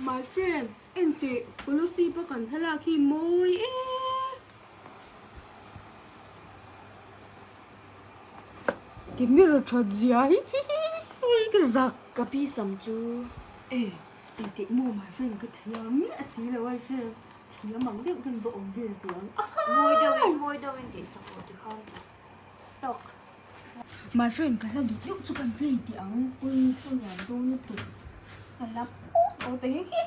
My friend, enteh policy pa kan thlalak hi mawi e. Camera that zia hi hi ka zak. Ka pi sam chu. E, enteh maw my friend ka thiam miah si lo a hre thiam ang deuh khan va awm vel tawh ang. Mawi deuhin mawi deuhin tih sak rawh tikhan tawk. My friend ka hla duh deuh chu kan play teh ang. Ui ka nuam dawn lutuk. Ka la pawp aw ta hi hi.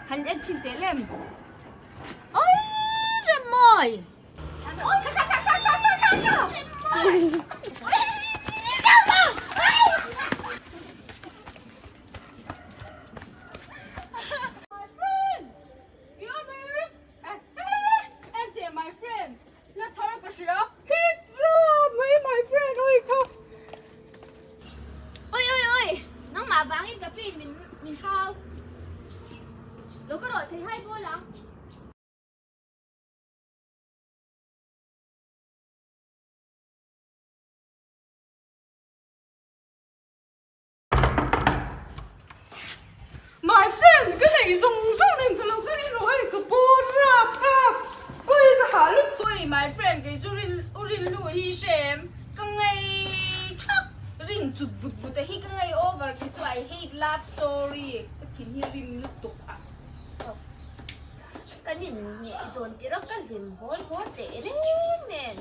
Han en chhin teh lem. Oi Remawi! My friend! Enteh my friend, na thar ka hria hit ram mai my friend oi kha. Oi oi oi, nangmah vangin ka pin min min hau. Lo ka rawh thei hai bawl ang. My friend ka neih zawng zawng nen ka lo kal in rawh hei ka bawr rap rap ui ka hah lutuk. Ui my friend kei chu rin u rinlu hi hre em ka ngei thak rin chut but but a hi ka ngei over khi chu I hate love story ka thin hi rim lutuk a. Kan in ngaihzawn tirh a ka hlim hawl hawl teh reng nen.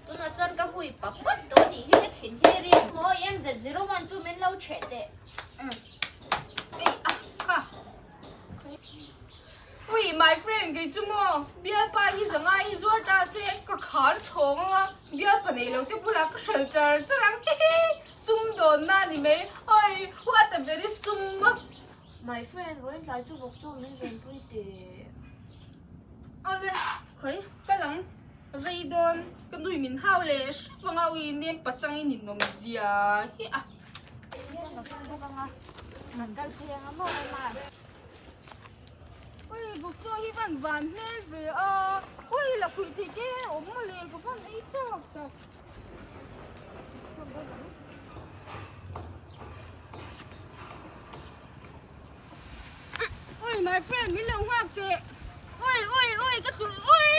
Tunah chuan ka hui pap pap tawh anih hi ka thin hi rim. Maw MZ01 chu min lo chheh teh. Ui my friend kei chu maw bialpa hi zanga i zuar ta se ka khar chhawng anga bialpa nei lo te bulah ka hral char char ang hihi sum dawn na ni mai oi what a very sum. My friend vawiin tlai chu vawk chu min zawnpui teh. Awle khawi ka lang Rei dawn ka nui min hau leh hrep anga ui nem pachang in inawm zia hi a. Ui bawk chaw hi van van hmel ve a ui la khuih theih te awm mawle ka van ei chak tak. Ui my friend min lo nghak teh ui ui ui ka tlu ui.